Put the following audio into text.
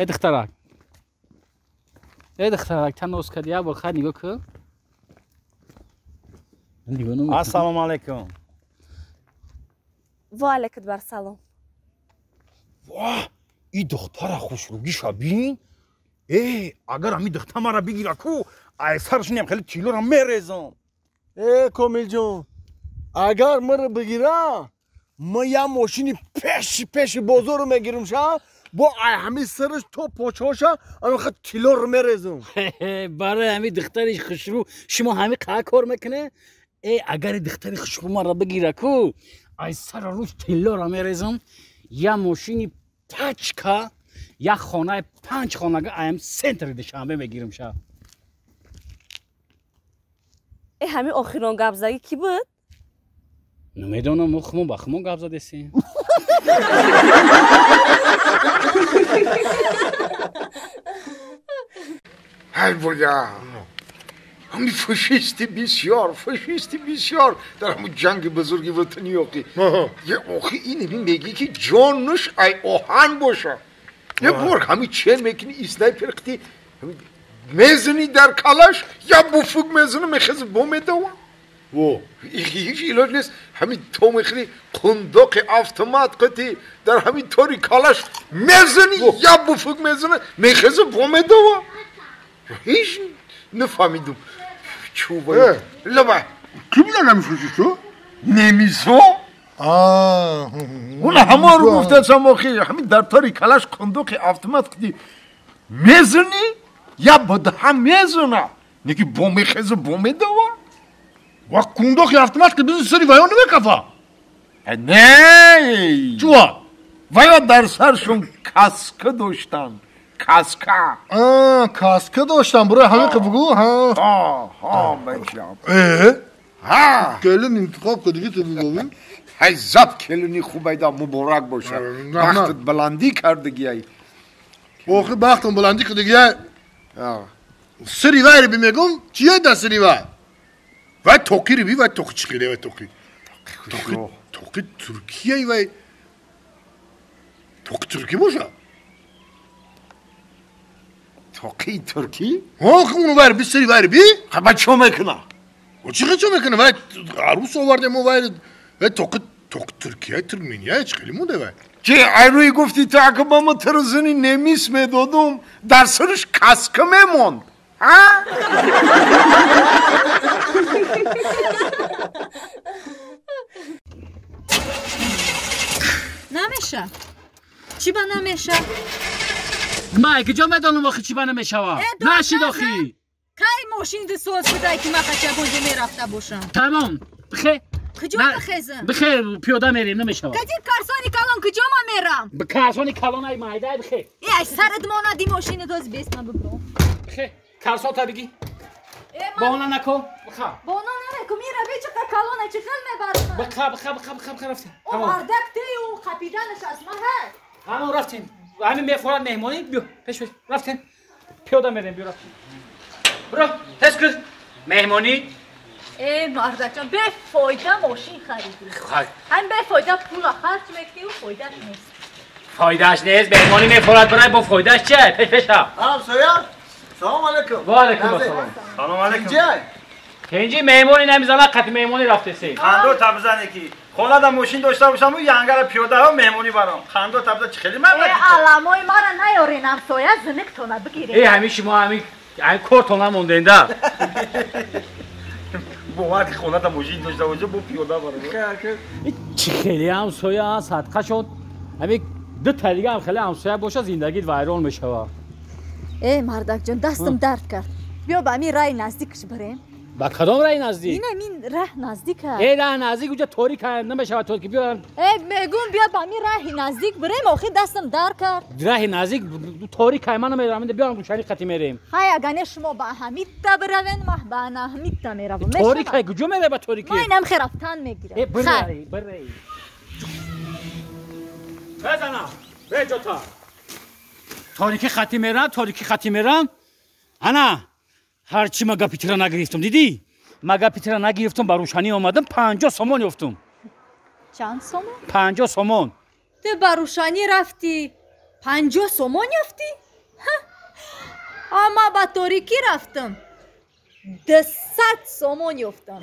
Э духтарак. Э духтарак, та ноз кардӣ, як бор хай нигоҳ кун. Ассалому алайкум. Ва алайкум бар салом. Ва, и духтара хушрӯгиша бин. Э, агар ҳами духтар мара бигира ку, ай сарашнем хеле тилора мерезам. Э, Комилҷон, агар маро бигира, ман як мошини пеши пеши бозорро мегирам ша, бо ай ҳами сараш то почоша ҳамин тилорро мерезам. Барои ҳами духтари хушрӯ шумо ҳами қаа кор мекунед? Э, агар духтари хушрӯ маро бигира ку, ай сара рӯз тиллоро мерезам, як мошини пачка, як хонаи 5 хонага аям центри Душанбе мегирам ша. Э, ҳамин охирон гапзагӣ кӣ буд? Намедонам, мо хумон ба хумон гап задесем. Ҳай буря, ҳами фашисти бисёр, фашисти бисёр дар ҳамун ҷанги бузурги ватанӣ охи. Охи ин мегӣ ки ҷонуш ай оҳан боша. Як бор ҳами чен мекунӣ снайпер қити мезанӣ дар калаш, як буфук мезанӣ мехезӣ бо медава. Во, ҳеҷ илоҷ нест. Ҳамин то мехӯри қундоқи автомат қити дар ҳамин тори калаш мезанӣ, як буфук мезанӣ мехезӣ бо медава. Ҳеҷ нафаҳмидум. Чӯба. Лаба. Кӣ будан ҳамин фашистҳо? Немисҳо? Уна ҳамаро гуфтасам охи, ҳамин дар тори калаш қундоқи автомат қити мезанӣ, як бадаҳа мезана. Неки бо мехезӣ бо медава. Ва кундоқи автомат ки бизи сари ваё намекафа? Не! Чува? Ваё дар саршон каска доштанд. Каска. Каска доштанд, барои ҳамин ки бугӯ, ҳа. Ҳа, бачам. Э? Ҳа. Келин интихоб кардигӣ ту бигӯ. Ҳай зад келини хубайда муборак бошад. Бахтат баландӣ кардагиай. Охи бахтам баландӣ кардагиай. Сари вайре бимегум, чие дар сари вай? Вай тоқири би, вай тоқи чӣ хеле вай тоқи? Тоқи, тоқи Туркияи вай. Тоқи туркӣ боша? Тоқи туркӣ? Ҳо, уну вайр би сари вайр би? Ха ба чо мекуна? О чӣ хел чо мекуна? Вай арӯс овардем мо вайр, вай тоқи тоқи Туркияи Туркменияи чӣ хеле монда вай? Чи айрӯи гуфти ту ака ба ма тирзини немис медодум, дар сараш каска мемонд. Ҳа? Намеша. Чӣ ба намеша? Ман куҷо медонам охи чӣ ба намешава? Нашид охи. Кай мошин дисоз будай ки ман қачабонҷо мерафта бошам? Тамом. Бихе. Куҷо бихезам? Бихе, пиёда мерем, намешава. Кадир карсони калон куҷо ман мерам? Карсони калон ай майдай бихе. Э, ай сарат монади мошини доз бес ман бибром. Бихе, карсота бигӣ. Баҳона нако, биха. Баҳона нако, мира бе чӣ калона чӣ хел мебарам. Биха, биха, биха, биха, биха рафтем. О мардак тею қапиданаш аз ман ҳаст. Ҳамон рафтем. Ҳамин мефорад меҳмонӣ, биё, пеш пеш. Рафтем. Пиёда мерем, биё рафтем. Биро, тез кун. Меҳмонӣ. Э, мардакҷон, бефоида мошин харидӣ. Ҳам бефоида пула харҷ мекунӣ ва фоидааш нест. Фоидааш нест, меҳмонӣ мефорад барай бо фоидааш чия? Пеш пеш рафт. Ҳамсоя? Салом алейкум. Ва алейкум ассалом. Салом алейкум. Кенҷи меҳмонӣ намезана, қати меҳмонӣ рафтесӣ. Хандо табзане ки хонада мошин дошта бошам, янгара пиёдаҳо меҳмонӣ барам. Хандо табза чӣ хеле ман. Э, аламои мара наёрен ҳамсоя, зиниктона бигирен. Э, ҳамин шумо ҳамин ҳамин кортон намонденда. Бовар ки хонада мошин дошта боша, бо пиёда барам. Чӣ хеле ҳамсоя садқа шуд. Ҳамин ду та дига ҳам хеле ҳамсоя боша, зиндагит вайрон мешавад. Э, мардакҷон, дастам дард кард. Биё ба ҳамин раи наздикш бирем. Ба кадом раи наздик? Ин ҳамин раҳ наздик аст. Э, раҳ наздик уҷа торик намешавад, торик биё. Э, мегӯм биё ба ҳамин раҳи наздик бирем, охи дастам дард кард. Раҳи наздик торик ман намерам, биё гӯшани қати мерем. Ҳай, агар не шумо ба ҳамитта биравен, ман ба ҳамитта меравам. Торик куҷо меравӣ ба торикӣ? Ман инам хе рафтан мегирам. Э, бирай, бирай. Безана, беҷота. Торики хати мерам, торики хати мерам. Ана, ҳарчи ма гапи тира нагирифтам, дидӣ? Ма гапи тира нагирифтам, ба рӯшанӣ омадам, 50 сомон ёфтум. Чанд сомон? 50 сомон. Ту ба рӯшанӣ рафтӣ, 50 сомон ёфтӣ? Ама ба торикӣ рафтам, 200 сомон ёфтам.